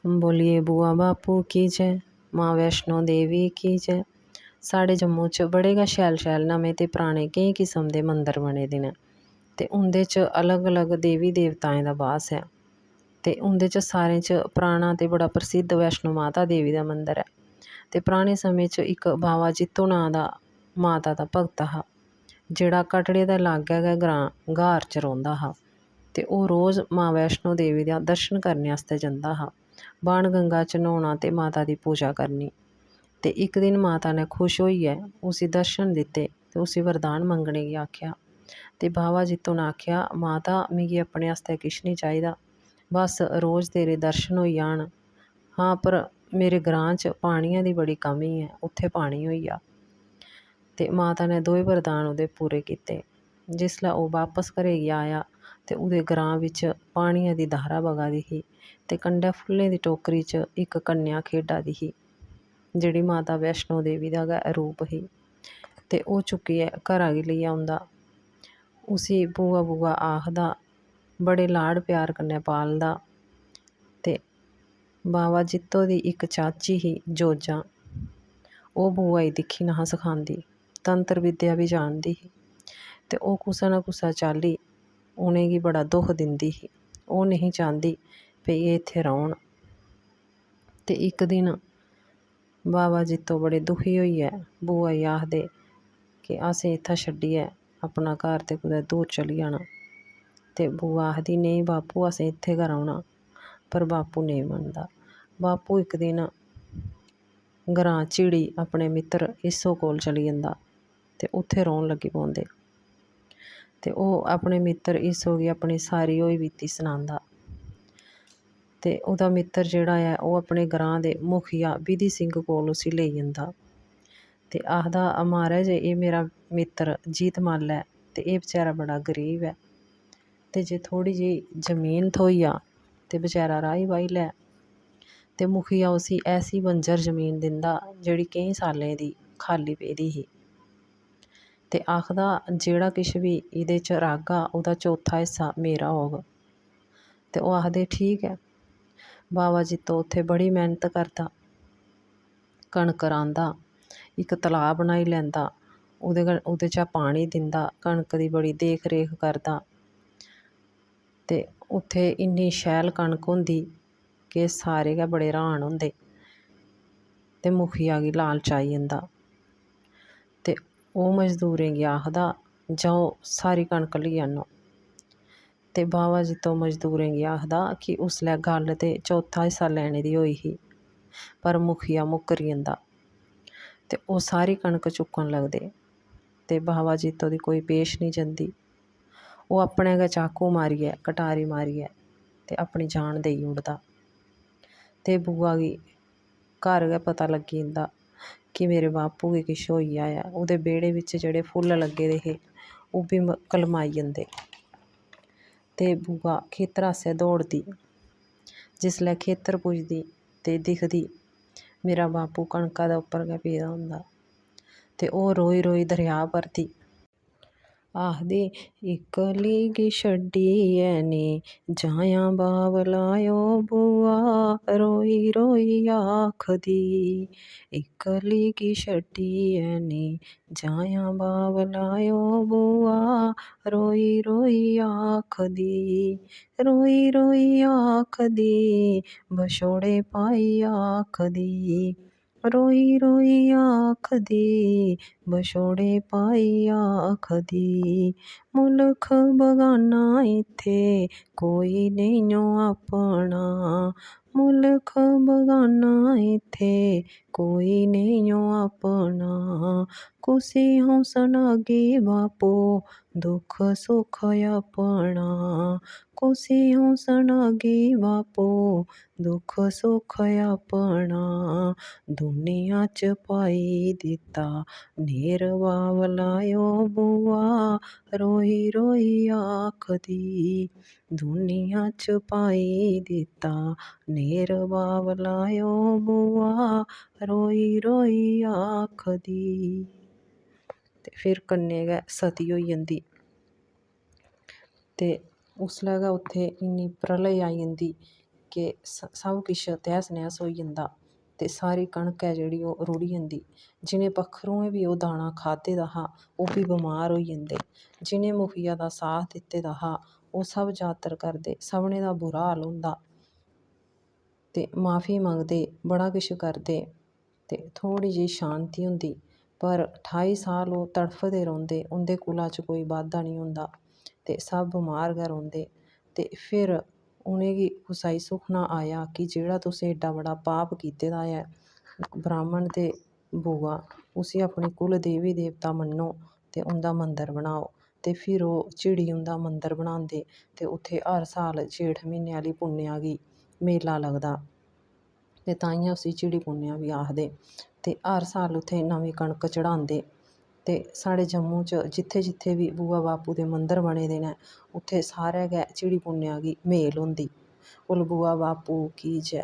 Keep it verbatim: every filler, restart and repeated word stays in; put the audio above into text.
बोलिए बुआ बापू की जय, मां वैष्णो देवी की जय। साढ़े जम्मू च बड़े गै शैल शैल नमें ते पराने केईं किस्म दे मंदर बने दे न ते उं'दे च अलग-अलग देवी देवताएं दा बास ऐ ते उं'दे च सारें च पराना ते बड़ा प्रसिद्ध वैष्णो माता देवी दा मंदर ऐ ते पराने समें च इक बावा जित्तो नांऽ दा माता दा भगत हा, जेह्ड़ा कटड़े दे लागै गै ग्रांऽ ग्हार च रौंह्दा हा ते ओह् रोज मां वैष्णो देवी दा दर्शन करने आस्तै जंदा हा। बाण गंगा च न्हौना ते माता दी पूजा करनी। ते इक दिन माता ने खुश होइयै उसी दर्शन दित्ते ते उसी वरदान मंगने गी आखेआ। ते बावा जित्तो ने आखेआ, "माता, मिगी अपने आस्तै किश निं चाहिदा, बस रोज तेरे दर्शन होई जान। हां, पर मेरे ग्रांऽ च पानियै दी बड़ी कमी ऐ, उत्थै पानी होई जा।" ते माता ने दोए वरदान ओह्दे पूरे कीते। जिसलै ओह् बापस घरै गी आया ते ओह्दे ग्रांऽ बिच्च पानियै दी धारा बगा दी ही ते कंढै फुल्लें दी टोकरी च इक कन्या खेढा दी ही, जेह्ड़ी माता वैष्णो देवी दा गै रूप ही। ते ओह् चुक्कियै घरा गी लेई औंदा। उसी बुआ बुआ आखदा, बड़े लाड प्यार कन्नै पालदा। ते बावा जित्तो दी इक चाची ही जोजां, ओह् बुआ गी दिक्खी नहा सखांदी, तंत्र विद्या बी जानदी ही ते ओह् कुसै ना कुसै चाल्ली उ'नेंगी बड़ा दुख दिंदी ही। ओह् नेईं चांह्दी भई एह् इत्थै रौह्न। ते इक दिन बावा जित्तो बड़े दुखी होइयै बुआ गी आखदे कि असें इत्थै छड्डियै अपना घर ते कुतै दूर चली जाना। ते बुआ आखदी, "नेईं बापू, असें इत्थै गै रौह्ना।" पर बापू नेईं मनदा। बापू इक दिन ग्रांऽ झिड़ी अपने मित्तर ईसो कोल चली जंदा ते उत्थै रौह्न लगी पौंदे। ते ओह् अपने मित्तर ईसो गी अपनी सारी होई बीती सनांदा। ते ओह्दा मित्तर जेह्ड़ा ऐ, ओह् अपने ग्रांऽ दे मुखिया विधि सिंह कोल उसी लेई जंदा ते आखदा, "म्हाराज, एह् मेरा मित्तर जीत मल्ल ऐ ते एह् बेचारा बड़ा गरीब ऐ ते जे थोह्ड़ी जेही जमीन थ्होई जा ते बेचारा राही बाही लै।" ते मुखिया उसी ऐसी बंजर जमीन दिंदा, जेह्ड़ी केईं साल्लें दी खाल्ली पेदी ही। ते आखदा, "जेह्ड़ा किश बी एह्दे च राह्गा, ओह्दा चौथा हिस्सा मेरा होग।" ते ओह् आखदे, "ठीक ऐ।" बावा जित्तो उत्थै बड़ी मैह्नत करदा, कनक रांह्दा, इक तलाऽ बनाई लैंदा, ओह्दे कन-, ओह्दे चा पानी दिंदा, कनक दी बड़ी देख रेख करदा। ते उत्थै इन्नी शैल कनक होंदी कि सारे गै बड़े र्हान होंदे ते मुखिया गी लालच आई जंदा। ते ओह् मजदूरें गी आखदा, "जाओ, सारी कनक लेई आह्नो।" ते बावा जित्तो मजदूरें गी आखदा कि उसलै गल्ल ते चौथा हिस्सा लैने दी होई ही, पर मुखिया मुक्करी जंदा ते ओह् सारी कनक चुक्कन लगदे ते बावा जित्तो दी कोई पेश निं जंदी। ओह् अपने गै चाकू मारियै, कटारी मारियै ते अपनी जान देई ओड़दा। ते बुआ गी घर गै पता लग्गी जंदा कि मेरे बापू गी किश होई गेआ ऐ। ओह्दे बेह्ड़े बिच्च जेह्ड़े फुल्ल लग्गे दे हे, ओह् बी म-, कलमाई जंदे। ते बुआ खेतर आसै दौड़दी। जिसलै खेतर पुजदी ते दिखदी, मेरा बापू कनका दे उप्पर गै पेदा होंदा। ते ओह् रोई रोई दरेआ भरदी। आखदी, "इक्कली गी छड्डियै नी जायां बावला ओ बुआ," रोई रोई आखदी। "इक्कली गी छड्डियै नी जायां बावला ओ बुआ," रोई रोई आखदी, रोई रोई आखदी, बछोड़े पाई आखदी। रोई रोई आखदी, बछोड़े पाई आखदी, "मुल्ख बगाना इत्थै कोई नेईं ओ अपना, मुल्ख बगाना इत्थै कोई नेईं ओ अपना, कुसी हूं सनागी बापो दुख सुख अपना, कुसी हूं सनागी बापो दुख सुख अपना, दुनिया च पाई दित्ता नेर बावला ओ बुआ," रोई रोई आखदी, "दुनिया च पाई दित्ता नेर बावला ओ बुआ," रोई रोई आखदी। ते फिर कन्नै गै सती होई जंदी। ते उसलै गै उत्थै इन्नी प्रलय आई जंदी कि स-, सब किश तैह्स नैह्स होई जंदा ते सारी कनक ऐ जेह्ड़ी ओह् रुढ़ी जंदी। जि'नें पक्खरुएं बी ओह् दाना खाद्धे दा हा, ओह् बी बमार होई जंदे। जि'नें मुखिया दा साथ दित्ते दा हा, ओह् सब जातर करदे। सभनें दा बुरा हाल होंदा ते माफी मंगदे, बड़ा किश करदे ते थोह्ड़ी जेही शांति होंदी। पर ठाई साल ओह् तड़फदे रौंह्दे, उं'दे कुला च कोई बाद्धा निं होंदा ते सब बमार गै रौंह्दे। ते फिर उ'नेंगी कुसै गी सुखना आया कि जेह्ड़ा तुसें एड्डा बड्डा पाप कीते दा ऐ, ब्राह्मण ते बुआ, उसी अपनी कुल देवी देवता मन्नो ते उं'दा मंदर बनाओ। ते फिर ओह् झिड़ी उं'दा मंदर बनांदे ते उत्थै हर साल जेठ म्हीने आह्ली पुन्नेआ गी मेला लगदा ते ताइयें उसी झिड़ी पुन्नेआ बी आखदे। ते हर साल उत्थै नमीं कनक चढ़ांदे। ते साढ़े जम्मू च जित्थै जित्थै बी बुआ बापू दे मंदर बने दे न, उत्थै सारै गै झिड़ी पुन्नेआ गी मेल होंदी। कुल बुआ बापू की जै।